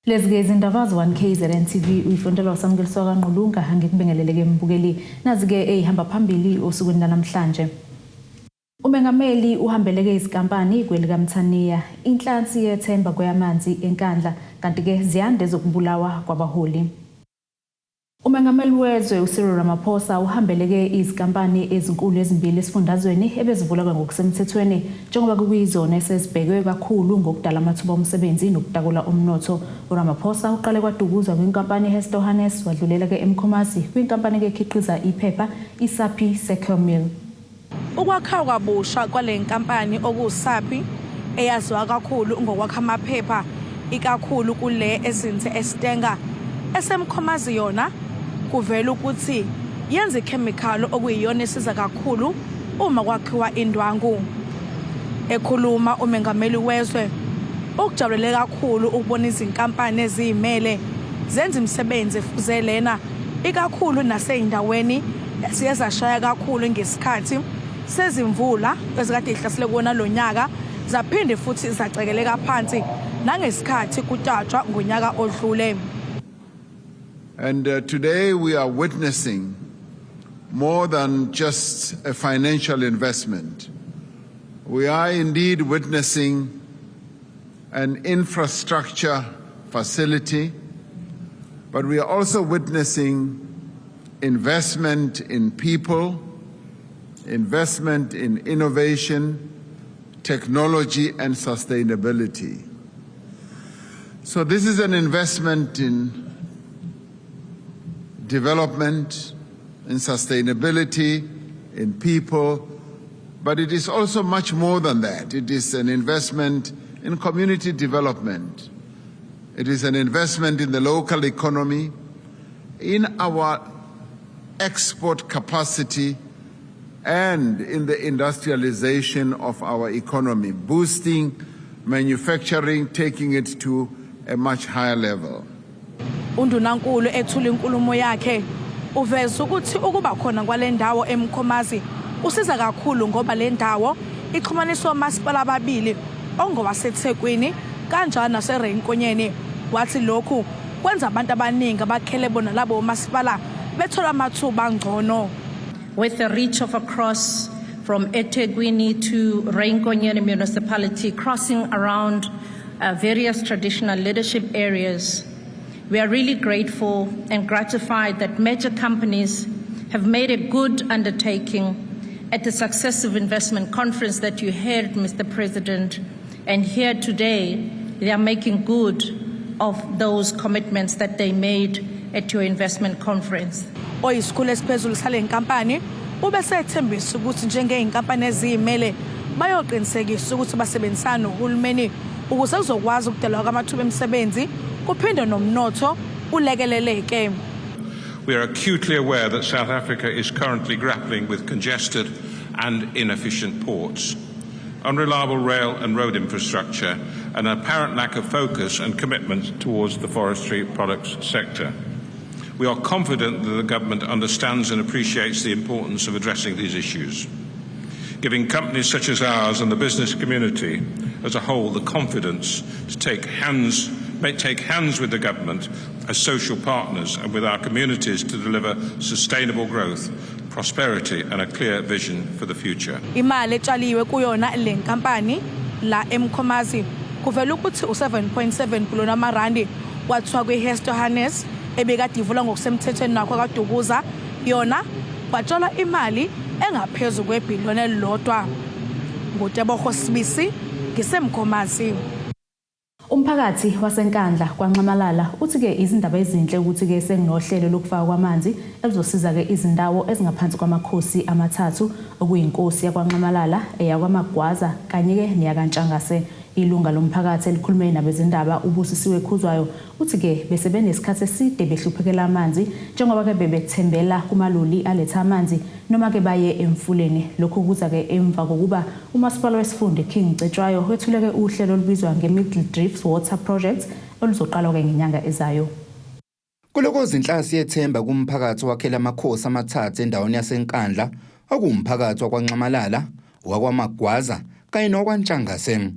Lezi-ke izindaba ze-1 KZN TV, uyifundelwa uSamukeliswa kaNqulunga. Angikubingelele-ke mbukeli. Nazi-ke ey'hamba phambili osukwini lanamhlanje. Umengameli uhambeleke izinkampani kwelikaMthaniya. Inhlansi yethemba kweyamanzi eNkandla, kanti-ke ziyanda ezokubulawa kwabaholi. Umengameli wezwe uCyril Ramaphosa uhambeleke izinkampani ezinkulu ezimbili esifundazweni ebezivulwa ngokusemthethweni, njengoba kukuyizona esezibhekwe kakhulu ngokudala amathuba omsebenzi nokutakula umnotho. URamaphosa uqale kwaDukuza kwinkampani iHesto Harness, wadlulela-ke eMkhomazi kwinkampani ekhiqiza iphepha iSappi Secure Mill. Ukwakhiwa kabusha kwale nkampani okuwuSappi, eyaziwa kakhulu ngokwakha amaphepha, ikakhulu kule ezinze eStanger, eseMkhomazi yona kuvela ukuthi yenza ikhemikhali okuyiyona esiza kakhulu uma kwakhiwa indwangu. Ekhuluma umengameli wezwe ukujabulele kakhulu ukubona izinkampani eziyimele zenza imisebenzi efuze lena, ikakhulu nasey'ndaweni eziye zashaya kakhulu ngesikhathi sezimvula ezikade zihlasele kuwona lo nyaka, zaphinde futhi zacekeleka phansi nangesikhathi kutatshwa ngonyaka odlule. And today we are witnessing more than just a financial investment. We are indeed witnessing an infrastructure facility, but we are also witnessing investment in people, investment in innovation, technology, and sustainability. So this is an investment in development, in sustainability, in people, but it is also much more than that. It is an investment in community development. It is an investment in the local economy, in our export capacity, and in the industrialization of our economy, boosting manufacturing, taking it to a much higher level. Undunankulu ethula inkulumo yakhe uveza ukuthi ukuba khona kwale ndawo eMkhomazi usiza kakhulu, ngoba le ndawo ixhumaniswa omasipala ababili, ongowaseThekwini kanjalo naseRay Nkonyeni. Wathi lokhu kwenza abantu abaningi abakhele bona labo omasipala bethola amathuba angcono. With a reach of across from eThekwini to Ray Nkonyeni municipality, crossing around various traditional leadership areas. We are really grateful and gratified that major companies have made a good undertaking at the successive investment conference that you heard, Mr. President, and here today they are making good of those commitments that they made at your investment conference. Oyisikhulu esiphezulu sale nkampani ube sethembisa ukuthi njengey'nkampani eziyimele bayoqinisekisa ukuthi basebenzisana nohulumeni ukuze kuzokwazi ukudalwa kwamathuba emisebenzi, kuphinde nomnotho ulekeleleke. We are acutely aware that South Africa is currently grappling with congested and inefficient ports, unreliable rail and road infrastructure, and an apparent lack of focus and commitment towards the forestry products sector. We are confident that the government understands and appreciates the importance of addressing these issues, giving companies such as ours and the business community as a whole the confidence to take hands with the government as social partners and with our communities to deliver sustainable growth, prosperity and a clear vision for the future. Imali etshaliwe kuyona le nkampani la eMkhomazi kuvela ukuthi u-7.7 billion amarandi, kwathiwa kwi-Hesto Harness ebekade ivulwa ngokusemthethweni nakho kaDukuza yona kwatshalwa imali engaphezu kwebhiliyoni elilodwa. NguTebogo Sibisi, ngiseMkhomazi. Umphakathi waseNkandla kwaNxamalala uthi-ke izindaba ezinhle ukuthi-ke sekunohlelo lokufakwa kwamanzi elizosiza-ke izindawo ezingaphansi kwamakhosi amathathu, okuyinkosi yakwaNxamalala, eyakwaMagwaza kanye-ke neyakaNtshangase. Ilunga lomphakathi elikhulume nabezindaba, uBusisiwe Khuzwayo, uthi-ke bese benesikhathi eside behluphekela amanzi, njengoba-ke bebethembela kumaloli aletha amanzi noma-ke baye emfuleni. Lokhu kuza-ke emva kokuba umasipala wesifunda King Cetshwayo wethuleke uhlelo olubizwa nge-Middle Drift Water Project oluzoqalwa-ke ngenyanga ezayo. Kulokoza inhlasi yethemba kumphakathi owakhela amakhosi amathathu endaweni yaseNkandla, okuwumphakathi wakwaNxamalala, wakwaMagwaza kanye nowakwaNtshangase.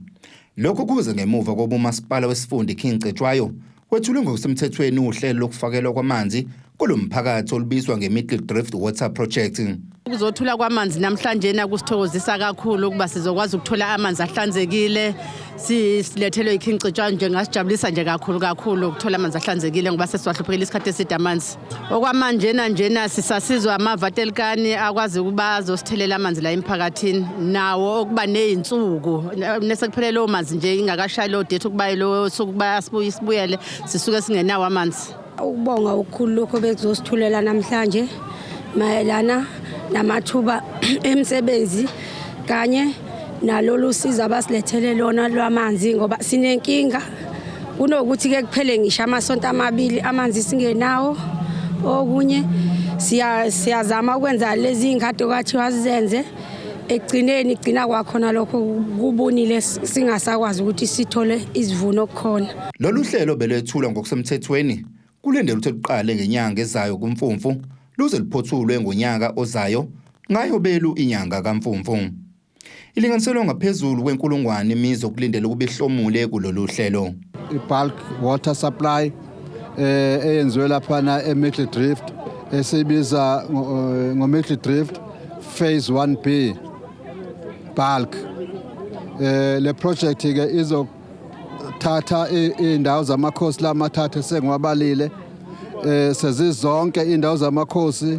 Lokhu kuze ngemuva kokuba umasipala wesifunda iKing Cetshwayo Kwethulwe ngokusemthethweni uhlelo lokufakelwa kwamanzi kulo mphakathi olubizwa nge-Middledrift Water Project. Ukuzothula kwamanzi namhlanje kusithokozisa kakhulu ukuba sizokwazi ukuthola amanzi ahlanzekile, silethelwe iKing Cetshwayo nje. Ngasijabulisa nje kakhulu kakhulu ukuthola amanzi ahlanzekile ngoba sesiwahluphekile isikhathi eside amanzi. Okwamanje njena sisasizwa amavatelikani akwazi ukuba azosithelela amanzi la emphakathini, nawo okuba ney'nsuku nesekuphele lowo manzi nje ingakashayi lowo date ukuba lo suku bayasibuya sibuyele, sisuke singenawo amanzi. Ukubonga okukhulu lokho bekuzosithulela namhlanje mayelana namathuba emisebenzi kanye nalolu sizo abasilethele lona lwamanzi, ngoba sinenkinga kunokuthi ke kuphele ngisho amasonto amabili amanzi singenawo. Okunye siyazama ukwenza lezi ingadi okathiwa sizenze, ekugcineni igcina kwakhona lokho kubunile, singasakwazi ukuthi sithole isivuno kukhona. Lolu hlelo belwethulwa ngokusemthethweni kulindelwe ukuthi luqale ngenyanga ezayo kuMfumfu, luze luphothulwe ngonyaka ozayo ngayo belu inyanga kaMfumfu. Ilinganiselwa ngaphezulu kwenkulungwane imizi okulindelwe ukuba ihlomule kulolu hlelo. I-bulk water supply eyenziwe laphana e-Middledrift, esibiza ngo-Middledrift Phase 1B bulk. Le project ke izothatha indawo zamakhosi lamathathu esengiwabalile. Sezizonke indawo zamakhosi,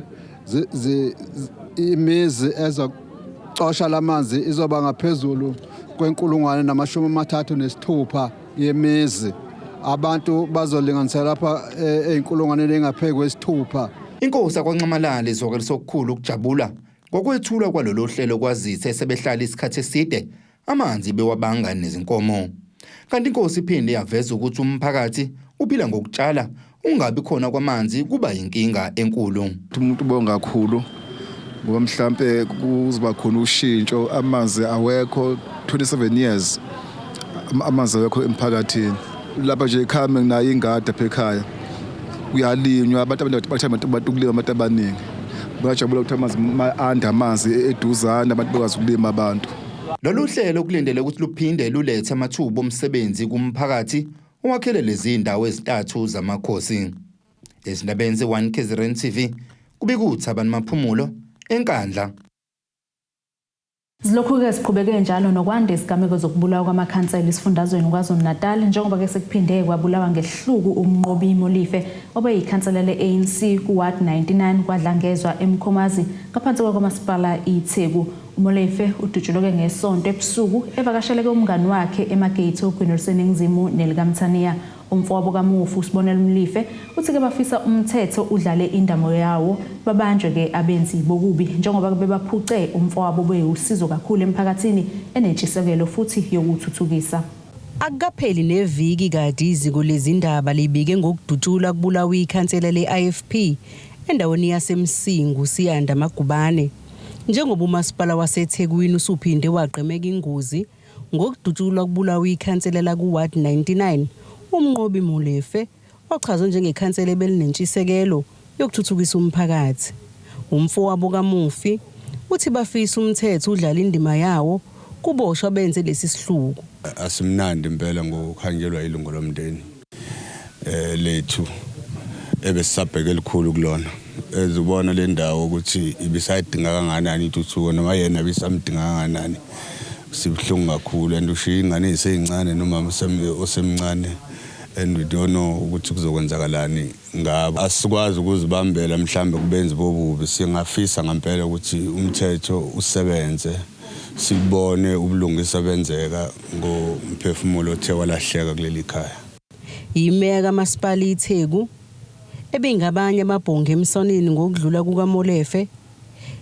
imizi ezocosha lamanzi izoba ngaphezulu kwenkulungwane namashumi amathathu nesithupha yemizi. Abantu bazolinganisela lapha ey'nkulungwaneni ey'ngaphezu kwesithupha. Inkosi yakwaNxamalala izwakalisa okukhulu ukujabula ngokwethulwa kwalolu hlelo, kwazise sebehlala isikhathi eside amanzi bewabanga nezinkomo. Kanti inkosi iphinde yaveza ukuthi umphakathi uphila ngokutshala, ungabi khona kwamanzi kuba inkinga enkulu. Umuntu ubonga kakhulu ngoba mhlambe kuzoba khona ushintsho. Amanzi awekho 27 years, amanzi awekho emphakathini. Lapha nje ekhaya nginayo ingadi apha ekhaya, kuyalinywa, abantu abaningi bathanda abantu ukulima, abantu abaningi bayajabula ukuthi amanzi anda, amanzi eduzane, abantu bekwazi ukulima abantu. Lolu hlelo kulindele ukuthi luphinde lulethe amathuba omsebenzi kumphakathi owakhele lezi ndawo ezintathu zamakhosi. Ezindabeni ze-1 KZN TV, kubika uThabani Maphumulo eNkandla. Zilokhu-ke siqhubeke njalo nokwanda izigameko zokubulawa kwamakhansela esifundazweni KwaZulu-Natal, njengoba-ke sekuphinde kwabulawa ngesihluku uMnqobi Molife obeyikhansela le-ANC ku-Ward 99 KwaDlangezwa eMkhomazi ngaphansi kwamasipala iTheku. UMolefe udutshulwe ngesonto ebusuku evakasheleke umngani wakhe eMargate ogwini oluseningizimu nelikaMthaniya. Umfowabo kamufi uSibonelo Mlife uthi-ke bafisa umthetho udlale indima yawo, babanjwe-ke abenzi bokubi njengoba bebaphuce umfowabo bewusizo kakhulu emphakathini, enentshisekelo futhi yokuthuthukisa. Akukapheli neviki kade iziko lezindaba libike ngokudutshulwa kubulawa ikhansela le-IFP endaweni yaseMsingu, Siyanda Magubane. Njengoba umasipala waseThekwini usuphinde wagqemeka ingozi ngokudutshulwa kubulawa ikhansela laku-Ward 99 uMnqobi Molefe, ochazwe njengekhansela ebelinentshisekelo yokuthuthukisa umphakathi. Umfowabo kamufi uthi bafisa umthetho udlala indima yawo, kuboshwa benze lesi sihluku. Asimnandi impela ngokuhanjelwa ilungu lomndeni lethu ebesisabheke elikhulu kulona, ezubona le ndawo ukuthi ibisayidinga kangakanani intuthuko noma yena ibisamdinga kangakanani. Sibuhlungu kakhulu and ushiya ingane eziseyincane nomama osemncane and we don't know ukuthi kuzokwenzakalani ngabo. Asikwazi ukuzibambela mhlambe kubenzi bobubi. Singafisa ngempela ukuthi umthetho usebenze, sibone ubulungisa benzeka ngomphefumulo othe walahleka kuleli khaya. Imeya kamasipala iTheku ebengabanye ababhonge emswaneni ngokudlula kukaMolefe.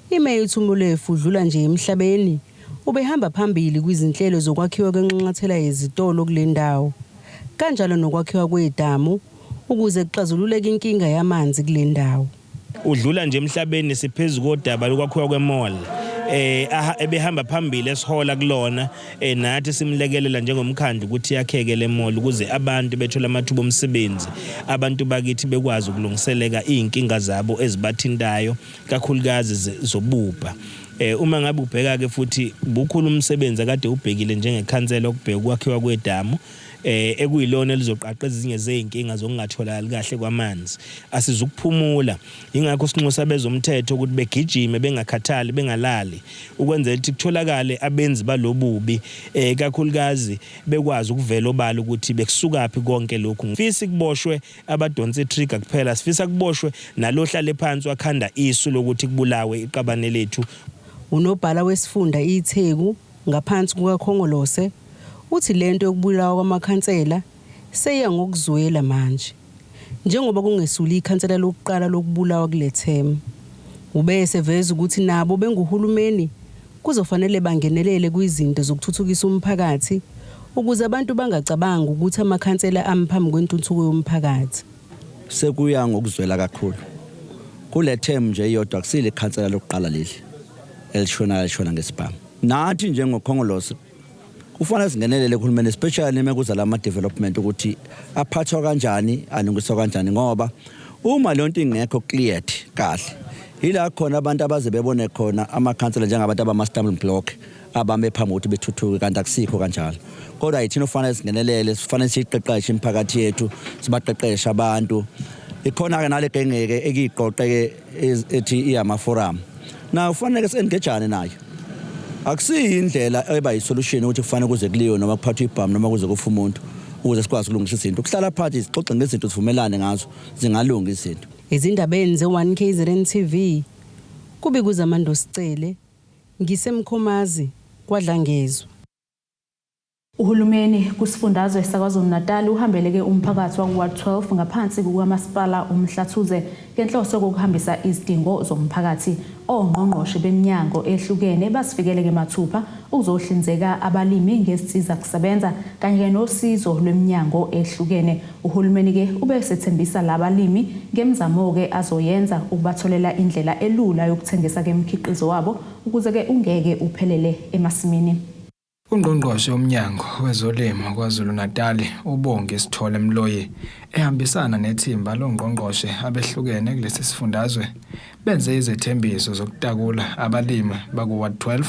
Imeya ithi uMolefe udlula nje emhlabeni ubehamba phambili kwizinhlelo zokwakhiwa kwenxanxathela yezitolo kule ndawo, kanjalo nokwakhiwa kwedamu ukuze kuxazululeke inkinga yamanzi kule ndawo. Udlula nje emhlabeni siphezu kodaba lokwakhiwa kwe-mall, ebehamba phambili esihola kulona, nathi simlekelela njengomkhandlu ukuthi yakheke le mall ukuze abantu bethole amathuba omsebenzi, abantu bakithi bekwazi ukulungiseleka izinkinga zabo ezibathintayo, kakhulukazi zobubha. Uma ngabe ubheka ke futhi bukhulu umsebenzi akade ubhekile njengekhansela, ukubheka ukwakhiwa kwedamu. Ekuyilona elizoqaqa ezinye zezinkinga zokungatholakali kahle kwamanzi. Asizukuphumula, ingakho sinxusa bezomthetho ukuthi begijime, bengakhathali, bengalali, ukwenzela ukuthi kutholakale abenzi balobubi, kakhulukazi bekwazi ukuvela obala ukuthi bekusukaphi konke lokhu. Sifisa kuboshwe abadonsa i-trigger kuphela, sifisa kuboshwe nalohlale phansi wakhanda isu lokuthi kubulawe iqabane lethu. Unobhala wesifunda iTheku ngaphansi kukaKhongolose uthi lento yokubulawa kwamakhansela seyiya ngokuzwela manje, njengoba kungesuli ikhansela lokuqala lokubulawa kule term. Ube eseveza ukuthi nabo benguhulumeni kuzofanele bangenelele kwizinto zokuthuthukisa umphakathi ukuze abantu bangacabangi ukuthi amakhansela ami phambi kwentuthuko yomphakathi. Sekuya ngokuzwela kakhulu. Kule term nje iyodwa akusile ikhansela lokuqala leli elishona, lishona ngesibhamu. Nathi njengoKhongolose kufanele singenelele kuhulumeni, especially uma kuza lama development, ukuthi aphathwa kanjani, alungiswa kanjani, ngoba uma leyo nto ingekho cleared kahle, ila khona abantu abaze bebone khona amakhansela njengabantu abama-stumbling block abame phambi ukuthi bethuthuke, kanti akusikho kanjalo. Kodwa yithina ofanele singenelele, sifanele siyiqeqeshe imiphakathi yethu, sibaqeqeshe abantu. Ikhona-ke nale genge-ke ekiyiqoqe-ke ethi iyama-forum, nayo kufanele si-engejane nayo. Akusiyo indlela eba yi-solution ukuthi kufanele kuze kuliwe noma kuphathwe ibhamu noma kuze kufe umuntu ukuze sikwazi ukulungisa izinto. Kuhlala phansi, sixoxe ngezinto, sivumelane ngazo, zingalunga izinto. Ezindabeni ze-1 KZN TV, kubikuZamando Sicele, ngiseMkhomazi, KwaDlangezwa. Uhulumeni kusifundazwe saKwaZulu-Natal uhambeleke umphakathi waku-Ward 12 ngaphansi kukamasipala uMhlathuze ngenhloso yokuhambisa izidingo zomphakathi. Ongqongqoshe beminyango ehlukene basifikele-ke mathupha ukuzohlinzeka abalimi ngezinsiza kusebenza kanye-ke nosizo lweminyango ehlukene. Uhulumeni-ke ube esethembisa labalimi ngemizamo-ke azoyenza ukubatholela indlela elula yokuthengisa-ke imikhiqizo wabo ukuze-ke ungeke uphelele emasimini. Ungqongqoshe womnyango wezolimo KwaZulu-Natal uBongi Sithole Mloyi ehambisana nethimba longqongqoshe abehlukene kulesi sifundazwe benze izethembiso zokutakula abalimi baku-Ward 12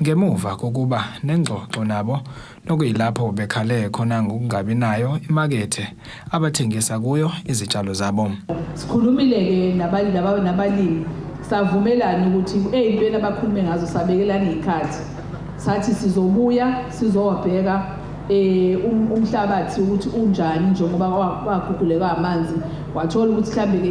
ngemuva kokuba nengxoxo nabo, nokuyilapho bekhale khona ngokungabi nayo imakethe abathengisa kuyo izitshalo zabo. Sikhulumile-ke nabalimi, savumelana ukuthi ey'ntweni abakhulume ngazo sabekelana iy'khathi, sathi sizobuya sizowabheka umhlabathi ukuthi unjani njengoba waguguleka amanzi, wathola ukuthi mhlambe-ke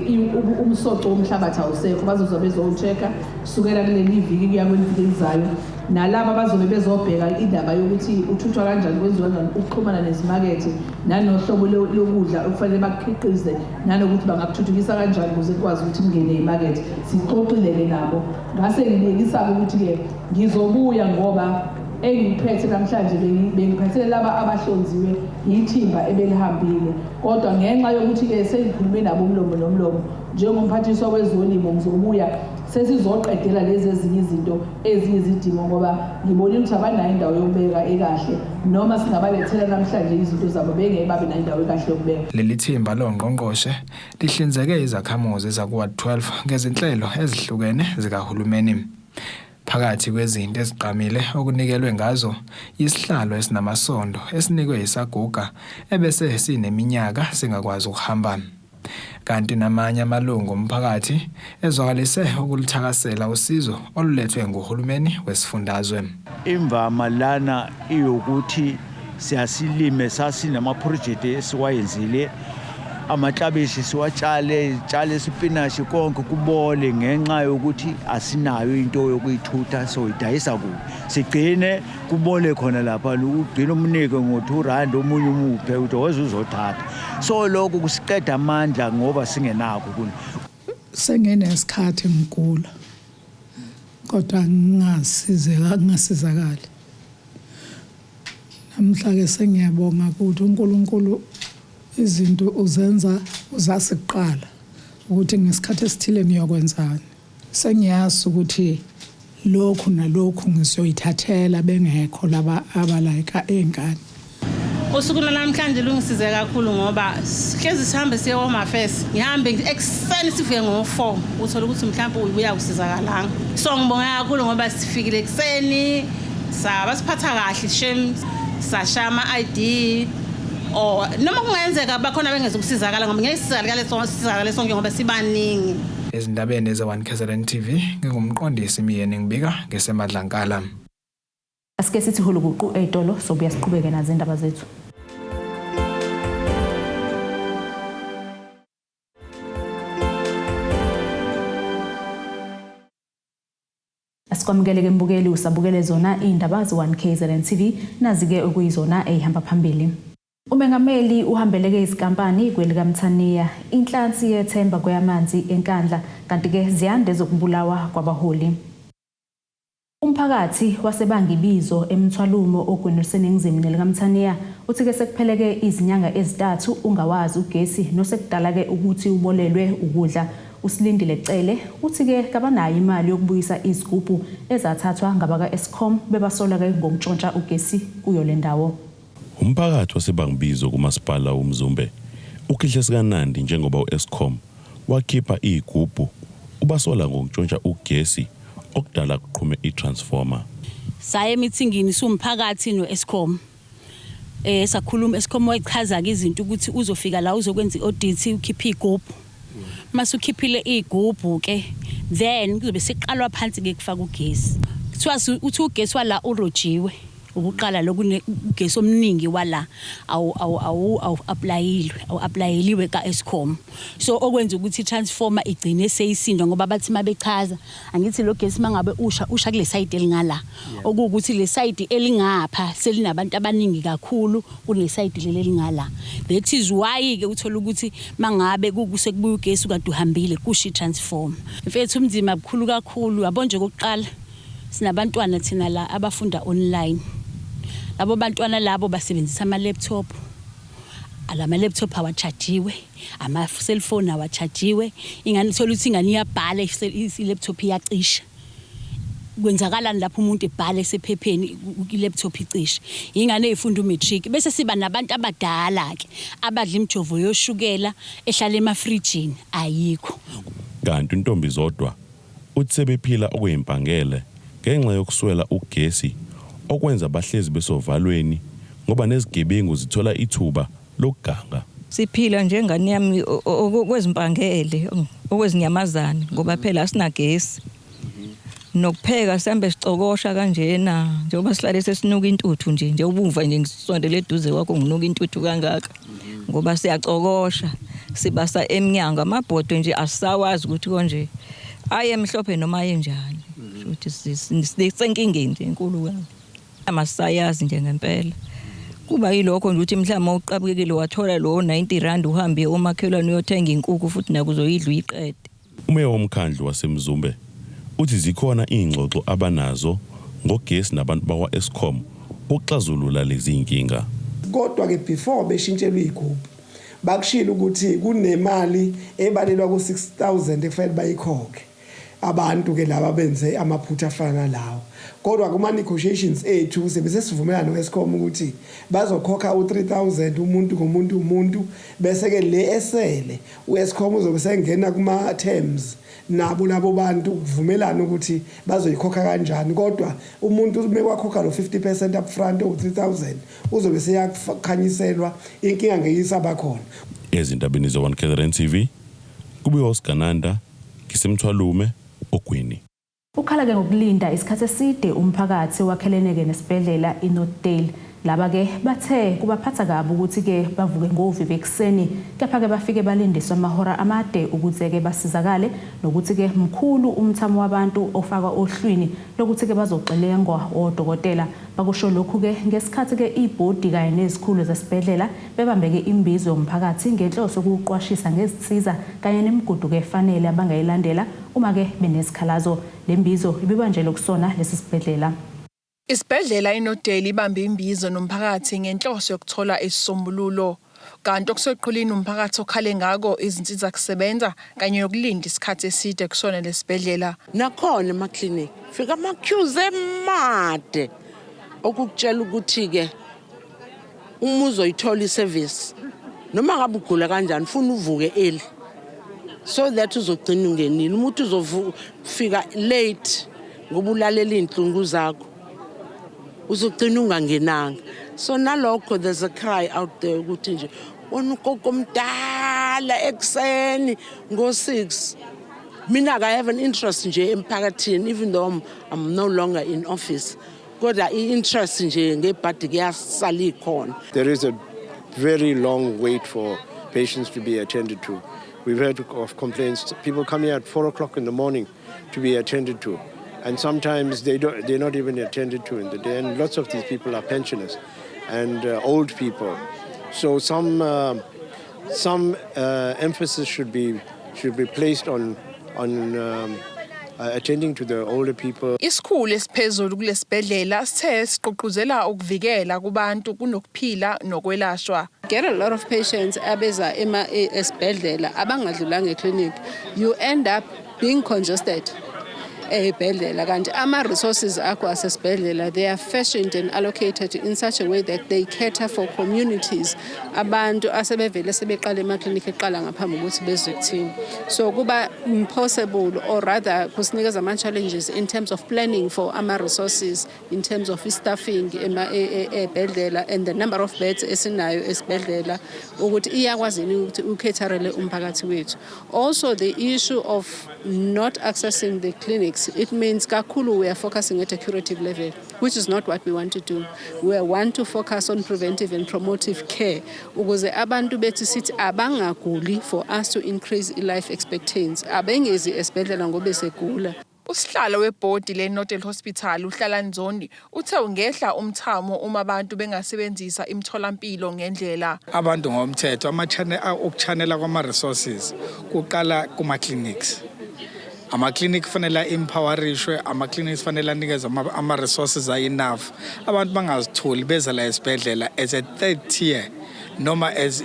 umsoco womhlabathi awusekho, bazoza bezowu-check-a kusukela kuleli viki kuya kweliviki elizayo. Nalaba bazobe bezobheka indaba yokuthi uthuthwa kanjani, kwenziwa kanjani ukuxhumana nezimakethe, nanohlobo lokudla okufanele bakukhiqize, nanokuthi bangakuthuthukisa kanjani ukuze kukwazi ukuthi kungene imakethe. Sixoxile-ke nabo, ngase ngibekisa-ke ukuthi-ke ngizobuya ngoba engiphethe namhlanje bengiphathele laba abahlonziwe yithimba ebelihambile, kodwa ngenxa yokuthi-ke sengikhulume nabo umlomo nomlomo njengomphathiswa wezolimo, ngizobuya sesizoqedela lezi ezinye izinto eziyizidingo, ngoba ngibonile ukuthi abanayo indawo yokubeka ekahle, noma singabalethela namhlanje izinto zabo bengeke babe nayo indawo ekahle yokubeka. Leli thimba longqongqoshe lihlinzeke izakhamuzi zaku-Ward 12 ngezinhlelo ezihlukene zikahulumeni. Phakathi kwezinto ezigqamile okunikelwe ngazo isihlalo esinamasondo esinikwe isaguga ebese sineminyaka singakwazi ukuhamba. Kanti namanye amalungu omphakathi ezwakalise ukulithakasela usizo olulethwe nguhulumeni wesifundazwe. Imvama lana iyokuthi siyasilime, sasinamaprojekthi esiwayenzile, amaklabishi siwatshale, tshale isipinashi, konke kubole ngenxa yokuthi asinayo into yokuyithutha, soyidayisa kuphi? Sigcine kubole khona lapha, ugcine umnike ngo-2 rand, omunye umuphe ukuthi woze uzothatha. So lokhu kusiqeda amandla ngoba singenakho kuni. Senginesikhathi ngigula kodwa ngingasizeka, ngingasizakali. Namhla ke sengiyabonga ukuthi uNkulunkulu izinto uzenza uzasiqala ukuthi ngesikhathi esithile ngiyokwenzani. Sengiyazi ukuthi lokhu nalokhu ngizoyithathela bengekho laba abalayika ey'ngane. Usuku lwanamhlanje lungisize kakhulu ngoba hlezi sihambe siye home affairs, ngihambe ekuseni, sifike ngo-4, uthole ukuthi mhlawumbe ubuya usizakalanga. So ngibonga kakhulu ngoba sifikile ekuseni, sabasiphatha kahle shem, sashaya ama-ID. Or noma kungenzeka bakhona bengezokusizakala ngoba ngeke sizakale sonke, sizakale sonke ngoba sibaningi. Ezindabeni ze-1 KZN TV, ngingumqondisi Myeni, ngibika ngeseMadlankala. Asike sithi hulukuqu ey'tolo, sobuya siqhubeke nazo indaba zethu. Asikwamukele-ke mbukeli, usabukele zona iy'ndaba ze-1 KZN TV, nazi-ke okuyizona ey'hamba phambili. Umengameli uhambeleke izinkampani kwelikaMthaniya, inhlansi yethemba kweyamanzi eNkandla, kanti-ke ziyande zokubulawa kwabaholi. Umphakathi waseBangibizo eMthwalumo ogwini oluseningizimu nelikaMthaniya uthi-ke sekupheleke izinyanga ezintathu ungawazi ugesi nosekudala-ke ukuthi ubolelwe ukudla. USilindile Cele uthi-ke kabanayo imali yokubuyisa izigubhu ezathathwa ngabaka-Eskom bebasola-ke ngokuntshontsha ugesi kuyo le ndawo. Umphakathi waseBangibizo kumasipala woMzumbe ukhihle sikanandi njengoba u-Eskom wakhipha iy'gubhu ubasola ngokuntshontsha ugesi okudala kuqhume i-transformer. Saya emithingini siwumphakathi no-Eskom. Sakhuluma Eskom, wayichaza-ke izinto ukuthi uzofika la uzokwenza i-audit, ukhiphe iy'gubhu. Mase ukhiphile iy'gubhu-ke, then kuzobe sekuqalwa phansi-ke kufaka ugesi. Kuthiwa uthi ugesi wala urojiwe. Ukuqala lokhu ugesi omningi wala awu-applyilwe, awu-applyeliwe ka-Eskom. So okwenza ukuthi i-transformer igcine seyisindwa, ngoba bathi mabechaza angithi lo gesi mangabe usha kule side elingala, okuwukuthi le side elingapha selinabantu abaningi kakhulu kule side leli elingala. That is why ke uthola ukuthi mangabe sekubuya ugesi kade uhambile kusha i-transformer. Mfethu, umzima bukhulu kakhulu, yabo nje. Kokuqala sinabantwana thina la abafunda online. Labo bantwana labo basebenzisa ama-laptop, alama laptop awachajiwe, ama cellphone awachajiwe. Ingane, uthola ukuthi ingane iyabhala, i-laptop iyacisha. Kwenzakalani lapho umuntu ebhala esephepheni i-laptop icishe? Ingane ey'funda u-matric. Bese siba nabantu abadala-ke abadla imijovo yoshukela ehlala emafrijini, ayikho. Kanti uNtombi Zodwa uthi sebephila okuyimpangele ngenxa yokuswela ugesi, okwenza bahlezi besovalweni ngoba nezigebengu zithola ithuba lokuganga. Siphila njengane yami okwezimpangele, okwezinyamazane, ngoba phela asinagesi. Nokupheka sihambe sicokosha kanjena, njengoba sihlale sesinuka intuthu nje, njengoba nje ngisondele eduze kwakho nginuka intuthu kangaka, ngoba siyacokosha, sibasa emnyango. Amabhodwe nje asisawazi ukuthi konje aye emhlophe noma ayenjani, ukuthi sisenkingeni nje enkulu kabi, amasayazi nje ngempela. Kuba yilokho nje ukuthi mhlawumbe uqabukekile wathola lo 90 rand, uhambe omakhelwane uyothenga inkukhu, futhi nakuzoyidla uyiqede. Umeya womkhandlu waseMzumbe uthi zikhona iy'ngxoxo abanazo ngogesi nabantu bakwa-Eskom ukuxazulula lezi iy'nkinga. Kodwa ke before beshintshelwe igubhu, bakushilo ukuthi kunemali ebalelwa ku-6000 ekufanele bayikhokhe abantu ke laba benze amaphutha afana nalawo. Kodwa kuma negotiations ethu sebe sesivumelana no-Eskom ukuthi bazokhokha u-3000 umuntu ngomuntu umuntu, bese ke le esele u-Eskom uzobe sengena kuma terms nabo labo bantu ukuvumelana ukuthi bazoyikhokha kanjani. Kodwa umuntu uma kwakhokha lo 50% upfront owu-3000, uzobe seyakhanyiselwa, inkinga ngeke isaba khona. Ezindabeni ze-1 KZN TV, kubuye uSigananda, ngisemthwalume Ogwini. Ukhala-ke ngokulinda isikhathi eside umphakathi wakhelene-ke nesibhedlela iNorthdale. Laba-ke bathe kubaphatha kabi ukuthi-ke bavuke ngovivi ekuseni, kepha-ke bafike balindiswe amahora amade ukuze-ke basizakale, nokuthi-ke mkhulu umthamo wabantu ofakwa ohlwini lokuthi-ke bazoxilengwa odokotela. Bakusho lokhu-ke ngesikhathi-ke ibhodi kanye nezikhulu zesibhedlela bebambeke imbizo yomphakathi ngenhloso yokuwuqwashisa ngezinsiza kanye nemigudu-ke efanele abangayilandela uma-ke benezikhalazo. Le mbizo ibibanjelwe kusona lesi sibhedlela. Isibhedlela iNorthdale ibambe imbizo nomphakathi ngenhloso yokuthola isisombululo. Kanti okuseqhulwini umphakathi okhale ngako izinsiza kusebenza kanye nokulinda isikhathi eside kusona lesibhedlela. Nakhona emaklinikhi fika ama-queues emade, okukutshela ukuthi-ke uma uzoyithola isevisi, noma ngabe ugula kanjani, funa uvuke early so that uzogcina ungenile. Uma uthi uzofika late ngoba ulalela iy'nhlungu zakho. Uzogcina ungangenanga. So nalokho there's a cry out there ukuthi nje wona ugogo omdala ekuseni ngo-6. Mina I have an interest nje emphakathini, even though I'm no longer in office, kodwa i-interest nje ngebhadi kuyasala ikhona. There is a very long wait for patients to be attended to. We've heard of complaints, people come here at 4 o'clock in the morning to be attended to. And sometimes they're not even attended to in the day. And lots of these people are pensioners and old people. So some emphasis should be placed on attending to the older people. Isikhulu esiphezulu kulesibhedlela sithe siqoquzela ukuvikela kubantu kunokuphila nokwelashwa. Get a lot of patients abeza ema esibhedlela abangadlulanga eclinic. You end up being congested ey'bhedlela, kanti ama-resources akho asesibhedlela, they are fashioned and allocated in such a way that they cater for communities, abantu asebevele sebeqala emaklinikhi eqala ngaphambi kokuthi bezwe kuthini. So kuba impossible, or rather kusinikeza ama-challenges in terms of planning for ama-resources, in terms of staffing ey'bhedlela and the number of beds esinayo esibhedlela, ukuthi iyakwazi yini ukuthi ucaterele umphakathi wethu. Also, the issue of not accessing the clinics, it means kakhulu we are focusing at a curative level, which is not what we want to do. We want to focus on preventive and promotive care ukuze abantu bethu sithi abangaguli, for us to increase i-life expectancy, abengezi esibhedlela ngoba esegula. Usihlalo webhodi leNorthdale Hospital uHlalani Zondi uthe ungehla umthamo uma abantu bengasebenzisa imitholampilo ngendlela. Abantu ngomthetho ama-channel, ukuchannela kwama-resources kuqala kuma-clinics. Ama-clinic kufanele a-empowerishwe, ama-clinics kufanele anikezwe ama-resources a-enough. Abantu bangazitholi beza la esibhedlela as a third tier noma as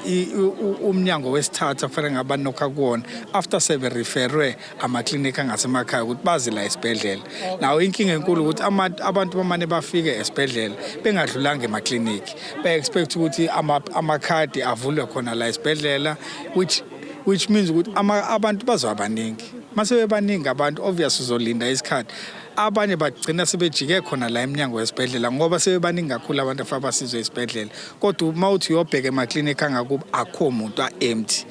umnyango wesithathu afanele ngabe banokha kuwona after sebereferwe amaklinikhi angasemakhaya ukuthi baze la esibhedlela. Nawo inkinga enkulu ukuthi abantu bamane bafike esibhedlela bengadlulanga emaklinikhi, ba-expect ukuthi amakhadi avulwe khona la esibhedlela, which means ukuthi abantu bazoba baningi. Mase bebaningi abantu, obvious uzolinda isikhathi. Abanye bagcina sebejike khona la eminyango wesibhedlela ngoba sebebaningi kakhulu abantu afanele basizwe esibhedlela, kodwa uma uthi uyobheka emaklinikhi angakubo akho muntu, a-empty.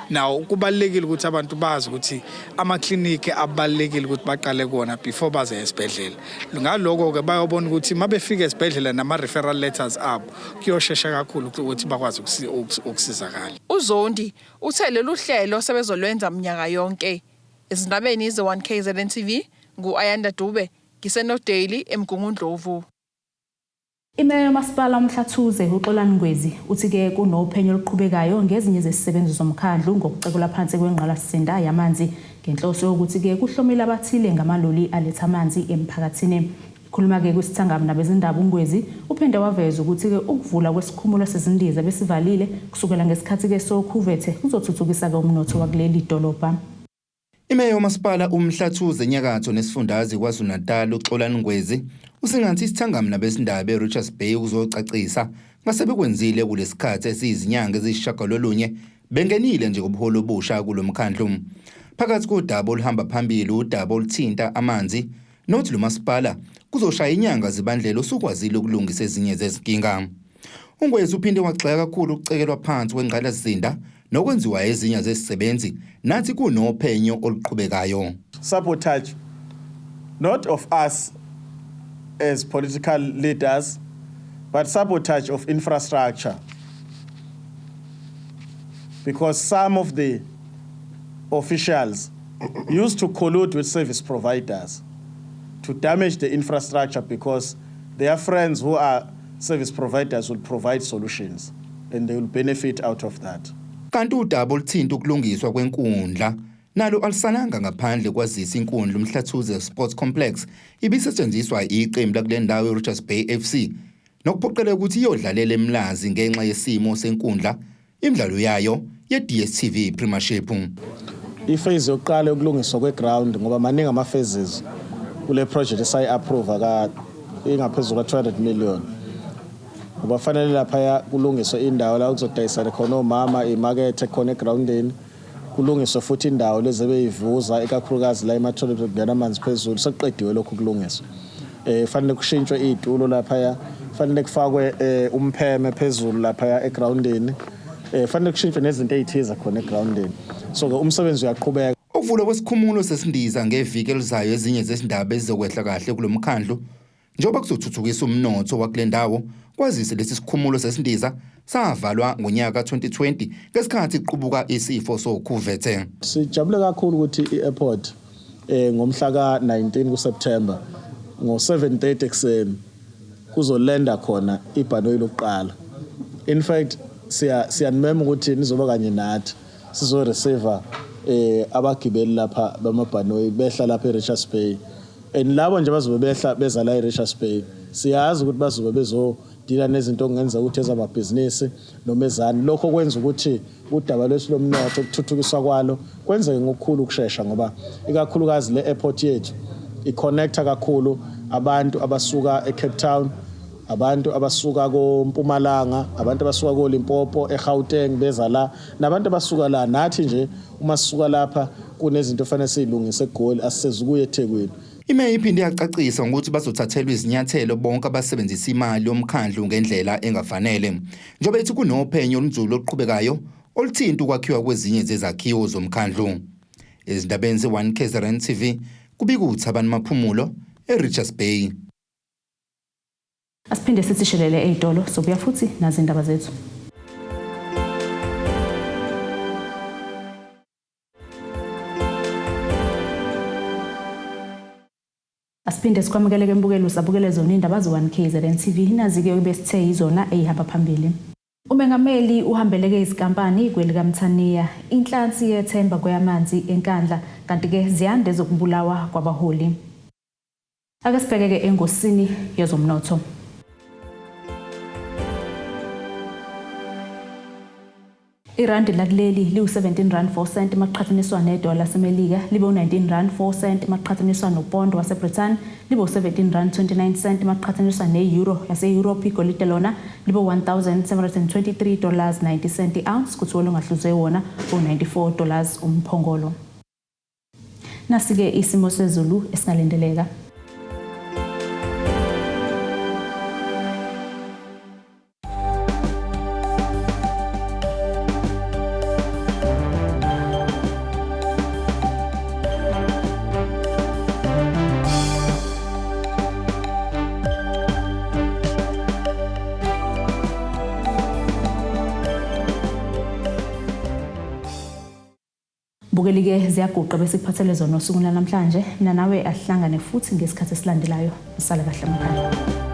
Now kubalulekile ukuthi abantu bazi ukuthi amakliniki abalulekile ukuthi baqale kuwona before baze esibhedlela. Ngaloko-ke bayobona ukuthi uma befika esibhedlela nama-referral letters abo, kuyoshesha kakhulu ukuthi bakwazi ukusizakala. UZondi uthe lolu hlelo sebezolwenza minyaka yonke. Ezindabeni ze-1 KZN TV, ngu-Ayanda Dube, ngiseNorthdale eMgungundlovu. Imeya yomasipala uMhlathuze uXolani Ngwezi uthi-ke kunophenyo oluqhubekayo ngezinye zezisebenzi zomkhandlu ngokucekelwa phansi kwengqalasizinda yamanzi ngenhloso yokuthi-ke kuhlomile abathile ngamaloli aletha amanzi emphakathini. Khuluma-ke kwisithangami nabezindaba, uNgwezi uphinde waveza ukuthi-ke ukuvula kwesikhumulo sezindiza besivalile kusukela ngesikhathi-ke sokhuvethe kuzothuthukisa-ke umnotho wakuleli dolobha. Imeya yomasipala uMhlathuze enyakatho nesifundazwe KwaZulu-Natal uXolani Ngwezi usingathe isithangami nabezindaba eRichards Bay ukuzocacisa ngasebekwenzile kulesikhathi esiyizinyanga eziyisishiyagalolunye bengenile nje kubuholi obusha kulo mkhandlu. Phakathi kodaba oluhamba phambili udaba oluthinta amanzi nothi lo masipala kuzoshaya inyanga zibandlela usukwazile ukulungisa ezinye zezinkinga. UNgwezi uphinde wagxeka kakhulu ukucekelwa phansi kwengqalasizinda nokwenziwa ezinye zezisebenzi nathi kunophenyo oluqhubekayo. Sabotage, not of us as political leaders, but sabotage of infrastructure. Because some of the officials used to collude with service providers to damage the infrastructure because their friends who are service providers will provide solutions and they will benefit out of that. Kanti udaba oluthinta ukulungiswa kwenkundla nalo alisalanga ngaphandle, kwazisa inkundla uMhlathuze Sports Complex ibisetshenziswa iqembu lakule ndawo iRichards Bay FC nokuphoqeleka ukuthi iyodlalela eMlazi ngenxa yesimo senkundla imidlalo yayo ye-DStv Premiership. I-phase yokuqala yokulungiswa kwe-ground, ngoba maningi ama-phases kule project esayi-approve ka ingaphezulu ka-200 million, ngoba fanele laphaya kulungiswe indawo la kuzodayisela khona omama imakethe khona egroundini, kulungiswe futhi indawo lezi ebeyivuza, ikakhulukazi la ema-toilet kungena amanzi phezulu. Sekuqediwe lokhu kulungiswa. Fanele kushintshwe iy'tulo laphaya, fanele kufakwe umpheme phezulu laphaya egroundini, fanele kushintshwe nezinto ey'thize khona egroundini. So-ke umsebenzi uyaqhubeka. Ukuvulwa kwesikhumulo sesindiza ngeviki elizayo ezinye zezindaba ezizokwehla kahle kulo mkhandlu njengoba kuzothuthukisa umnotho wakule ndawo, kwazise lesi sikhumulo sesindiza savalwa ngonyaka ka-2020 ngesikhathi kuqubuka isifo sokhuvethe. Sijabule kakhulu ukuthi i-airport ngomhla ka-19 kuSeptember ngo-7:30 ekuseni kuzolenda khona ibhanoyi lokuqala. In fact, siyanimema ukuthi nizoba kanye nathi, sizoreceive abagibeli lapha bamabhanoyi behla lapha eRichards Bay. And labo nje bazobe behla beza la eRichards Bay, siyazi ukuthi bazobe bezodila nezinto okungenza ukuthi ezamabhizinisi noma ezani. Lokho kwenza ukuthi udaba lwethu lomnotho, ukuthuthukiswa kwalo kwenzeke ngokukhulu ukushesha, ngoba ikakhulukazi le airport yethu i-connecta kakhulu abantu abasuka eCape Town, abantu abasuka koMpumalanga, abantu abasuka koLimpopo, eGauteng beza la, nabantu abasuka la. Nathi nje uma sisuka lapha kunezinto ofanele siyilungise eGoli, asisezukuya eThekwini. Imeya iphinde yacacisa ngokuthi bazothathelwa izinyathelo bonke abasebenzisa imali yomkhandlu ngendlela engafanele, njengoba ithi kunophenyo olunzulu oluqhubekayo oluthinta ukwakhiwa kwezinye zezakhiwo zomkhandlu. Ezindabeni ze-1 KZN TV, kubika uThabani Maphumulo eRichards Bay. Asiphinde sithi shelele ey'tolo, sobuya futhi nazi indaba zethu. Asiphinde sikwamukeleke embukelo, usabukele zona indaba ze-1 KZN TV. Nazi-ke besithe yizona ey'hamba phambili. Umengameli uhambeleke izinkampani kwelikaMthaniya, inhlansi yethemba kweyamanzi eNkandla, kanti-ke ziyande zokubulawa kwabaholi. Ake sibhekeke engosini yezomnotho. Irandi lakuleli liwu-17 rand 4 cent maqhathaniswa nedola laseMelika, libe u-19 rand 4 cent maqhathaniswa nopondo waseBrithani, libe u-17 rand 29 cent maqhathaniswa ne-euro yase-Europe. Igolide lona libe 1723 dollars 90 cent i-ounce, kuthiwa olungahluzwe wona u-94 dollars umphongolo. Nasi-ke isimo sezulu esingalindeleka. Bukeli-ke ziyaguqa bese kuphathele zona osukwini lwanamhlanje. Mina nawe ahlangane futhi ngesikhathi esilandelayo. Usale kahle emakhaya.